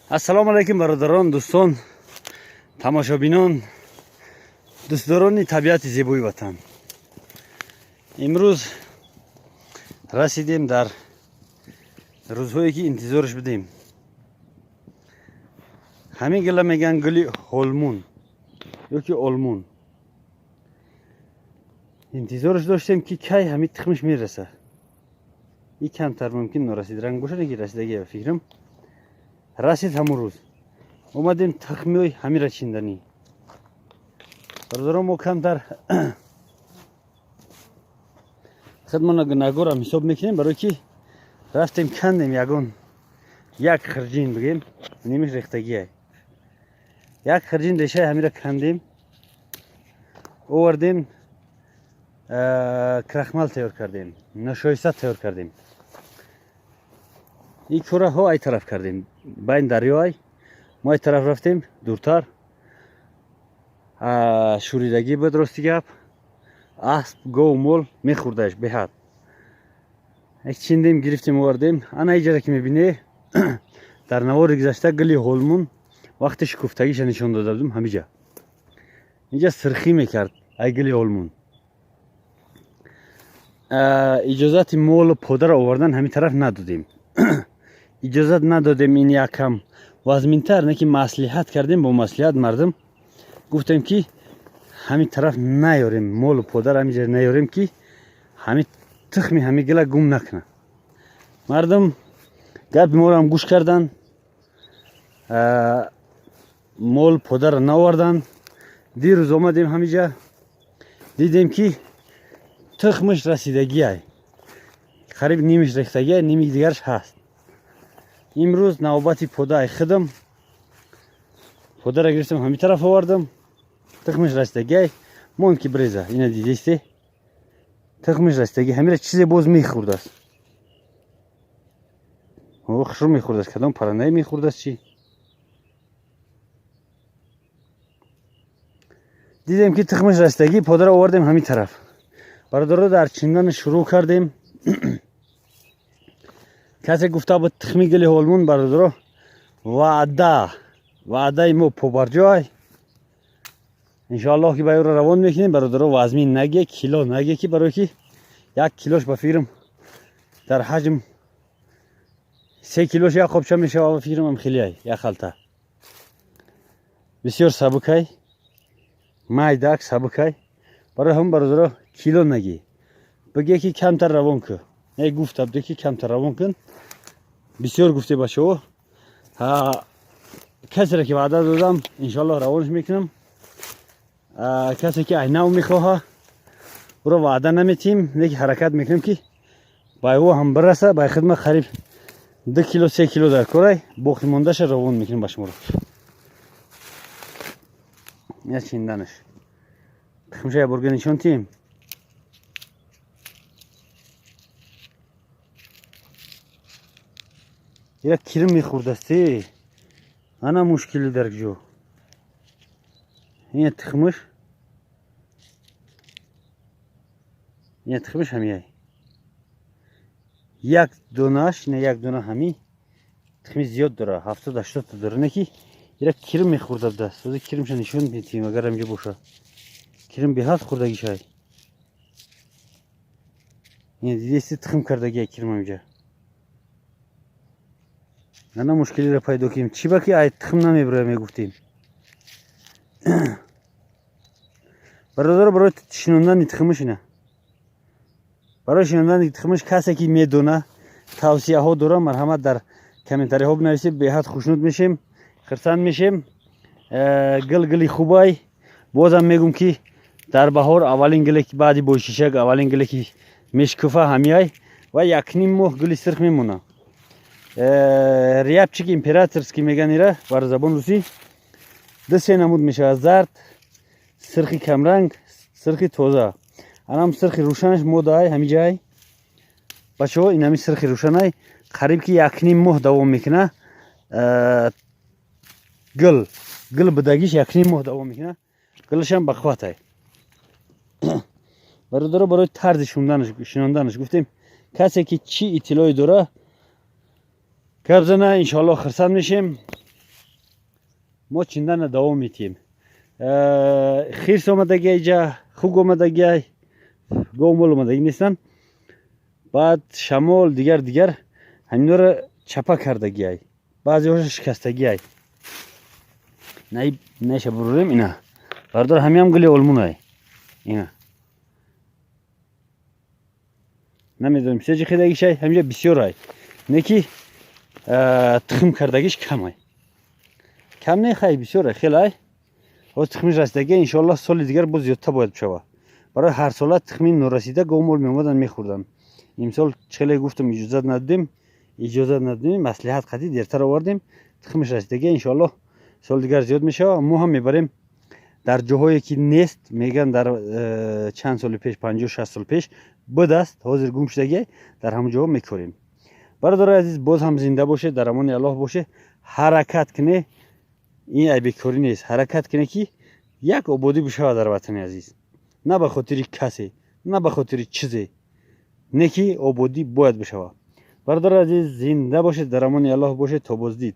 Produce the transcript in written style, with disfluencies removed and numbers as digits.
Ассалому алайкум, бародарон, дӯстон, тамошобинон, дӯстдорони табиати зебои ватан. Имрӯз расидем дар рӯзҳое, ки интизораш будем. Ҳамин гила мегӯянд гули ҳолмун ёки олмун. Интизораш доштем, ки кай ҳамин тухмиш мераса. И камтар мумкин норасид ранг бошад, ки расидагия фикрам расид. Ҳамун рӯз омадем тухмиҳои ҳамира чинданӣ. Бародарон, мо камтар худмона гунаҳгорам ҳисоб мекунем, барое ки рафтем, кандем ягон як хирҷин, бигем, нимиш рехтагия, як хирҷин решаи ҳамира кандем, овардем, крахмал тайёр кардем, ношоиста тайёр кардем. Ин кораҳо ай тараф кардем, байн дарё ай, мо ай тараф рафтем дуртар. Шӯридагӣ буд, рости гап, асп, гов, мол мехӯрдааш беҳад. Чиндем, гирифтем, овардем. Ана иҷара ки мебине, дар навори гузашта гули ҳолмун вақти шукуфтагиша нишон дода будем. Ҳамиҷа инҷа сирхӣ мекард ай гули ҳолмун. Иҷозати молу подаро овардан ҳамин тараф надодем, иҷозат надодем. Ин якам вазминтар не, ки маслиҳат кардем, бо маслиҳат мардум гуфтем, ки ҳамин тараф наёрем, молу подар ҳаминҷа наёрем, ки ҳамин тухми ҳамин гила гум накунад. Мардум гапи моро гӯш карданд, мол подарро наоварданд. Дирӯз омадем ҳаминҷа, дидем, ки тухмаш расидагиай, қариб нимиш рехтагиай, ними дигараш ҳаст. Имрӯз навбати подаи худам, подара гирифтам, ҳамин тараф овардам. Тухмаш расидагиай, монд ки биреза. Ина дидесте, тухмаш расидаги. Ҳамира чизе боз мехӯрдааст, хушрӯ мехӯрдааст, кадом паррандае мехӯрдааст, чӣ. Дидем, ки тухмаш расидагӣ, подара овардем ҳамин тараф. Бародаро, дар чиндан шурӯъ кардем. Касе гуфта буд тухми гули ҳолмун. Бародаро, ваъдаи мо побарҷой, иншоаллоҳ, ки ба ёро равон мекунем. Бародаро, вазмин наге, кило наге, ки барое ки як килош ба фикрам дар ҳаҷм 3 килош як қобча мешава, ба фикрам хелиай, як халта. Бисёр сабукай, майдак, сабукай. Барои ҳамн, бародаро, кило нагӣ, бигӯе ки камтар равон кун. Не, гуфта буде, ки камтар равон кун. Бисёр гуфте, бачаҳо. Касере ки ваъда додам, иншоаллоҳ равонаш мекунам. Касе ки айнав мехоҳа, ӯро ваъда наметиҳем, леки ҳаракат мекунем, ки ба ӯ ҳам бираса. Ба хидмат қариб 2 кило, 3 кило дар корай, боқӣ мондаша равон мекунем ба шуморо. Я чинданаш, тухмша я бурга нишон тиҳем. Як кирм мехӯрдасте, ана мушкили дар ҷо. Ина тухмаш, ина тухмаш ҳамияй, як донаш, ина як дона. Ҳами тухми зиёд дора, 70-80 та дора, не ки ира кирм мехӯрда будааст. Ози кирмша нишон метиҳем, агар ҳамҷо боша. Кирм беҳад хӯрдагишай. Ина дидести, тухм кардагия кирм ҳамҷа. Ана мушкилиро пайдо кунем, чӣ ба ки ай тухм намебироя, мегуфтем. Бародаро, барои шинондани тухмаш, ина барои шинондани тухмаш касе ки медона, тавсияҳо дора, марҳамат, дар комментариҳо бинависед. Беҳад хушнуд мешем, хирсанд мешем. Гул гули хубай. Бозам мегум, ки дар баҳор аввалин гуле ки баъди бойшишак аввалин гуле ки мешкуфа, ҳамияй ва якним моҳ гули сирх мемона. Рябчик императорский меган ира бар забон русӣ. Ду се намуд мешавад: зард, сирхи камранг, сирхи тоза. Анам сирхи рӯшанаш модаай ҳамиҷай, бачаҳо. Инами сирхи рӯшанай, қариб ки якним моҳ давом мекуна. Гул будагиш якним моҳ давом мекуна, гулашам бақувватай. Бародаро, барои тарзи шинонданаш гуфтем. Касе ки чӣ иттилоъе дора, гап зана, иншоаллоҳ хирсанд мешем. Мо чиндана давом метиҳем. Хирс омадагиай, иҷа хук омадагиай, говмол омадагӣ нестанд. Баъд шамол, дигар дигар ҳаминора чапа кардагиай, баъзеҳоша шикастагиай. Наиша бурурем. Ина, бардор, ҳамиам гули олмунай. Ина, намедонем, се ҷихидагишай. Ҳаминҷа бисёрай, не ки тухм кардагиш камай. Кам не, хай, бисёрай, хелай. Ҳоз тухмиш расидагия, иншоаллоҳ, соли дигар боз зиёдтар бояд бишава. Барои ҳарсола тухми норасида говмол меомадан, мехӯрданд. Имсол, хеле гуфтам, иҷозат надодем, иҷозат надодем, маслиҳат қатӣ дертар овардем. Тухмиш расидагия, иншоаллоҳ, соли дигар зиёд мешава. Мо ҳам мебарем дар ҷоҳое ки нест. Мегӯянд, дар чанд соли пеш, 50-60 сол пеш будаст, ҳозир гум шудагия, дар ҳамон ҷоҳо мекорем. Бародари азиз, боз ҳам зинда бошед, дар амони Аллоҳ бошед. Ҳаракат кунед, ин айбекорӣ нест, ҳаракат кунед, ки як ободӣ бишавад дар ватани азиз. На ба хотири касе, на ба хотири чизе, не ки ободӣ бояд бишавад. Бародари азиз, зинда бошед, дар амони Аллоҳ бошед, то боздид.